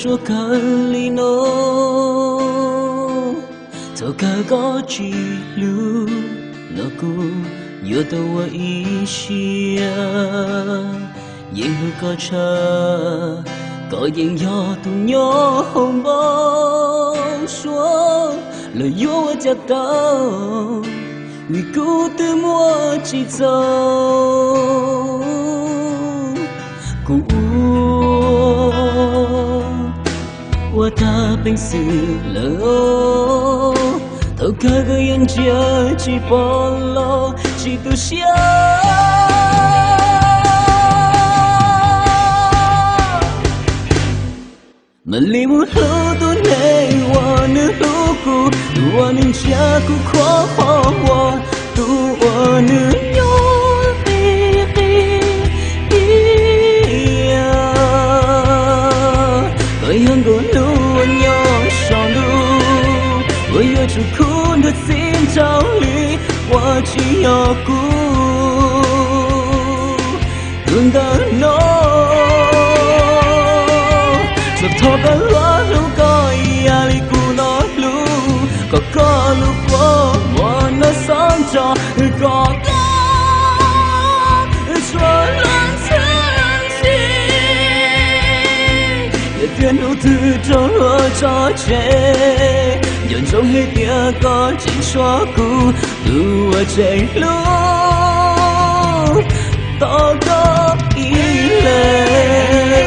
Suav kawg li no, thaum kawg koj tsis hlub no kuv yuav tau ua ib siab. Yeej hlub koj tshaj, koj yeej yog tus nyob hauv npau suav, los yuav ua cas tau, vim kuv twb muaj tsis txaus. Kuv ua, ua tag peev xwm lawm, thaum kawg koj yeej ntsia tsis pom los tsis tu siab. Mam li mus hlub tus neeg uas nws hlub kuv, tus uas nws ntsia kuv qhuav qhov muag, tus uas nws nyob qis qis ib yam. Koj yog nkaus hnub uas nyob saum ntuj, uas yuav tsum khuv ntuj txhim nraug li, uas tsis yog kuv. Tus ntawm no, tsuas thov koj luag hlub koj ib yam li kuv no hlub, kom koj lub kua muag no xob ntso, kom koj tsuas luag ntxhi ntxhi. Yog tias hnub twg raug luag tso tseg, nco ntsoov hais tias koj tseem tshuav kuv, tus uas tseem hlub tos koj ib leeg.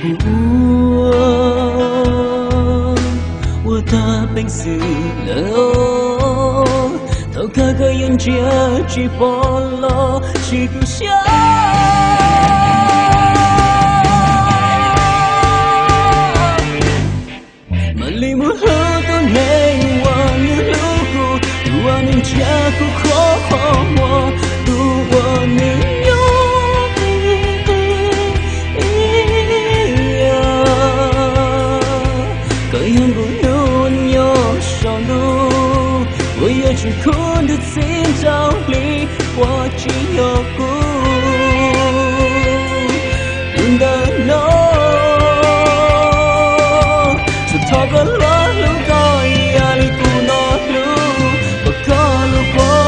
Kuv ua, ua tag peev xwm lawm, thaum kawg koj yeej ntsia tsis pom los tsis tu siab. Mam li mus hlub tus neeg uas nws hlub kuv, tus uas nws ntsia kuv qhuav qhov muag, tus uas nws nyob qis qis ib yam. Koj yog nkaus hnub nyob saum ntuj, uas yuav tsum khuv ntuj txhim nraug li, uas tsis yog kuv. Tus ntawm no, tsuas thov koj luag hlub koj ib yam li kuv no hlub, kom koj lub kua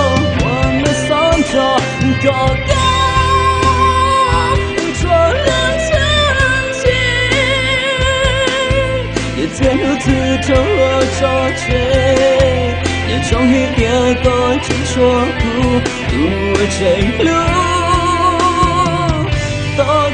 muag no xob ntso, kom koj tsuas luag ntxhi ntxhi. Yog tias hnub twg raug luag tso tseg, nco ntsoov hais tias koj tseem tshuav kuv, tus uas tseem hlub tos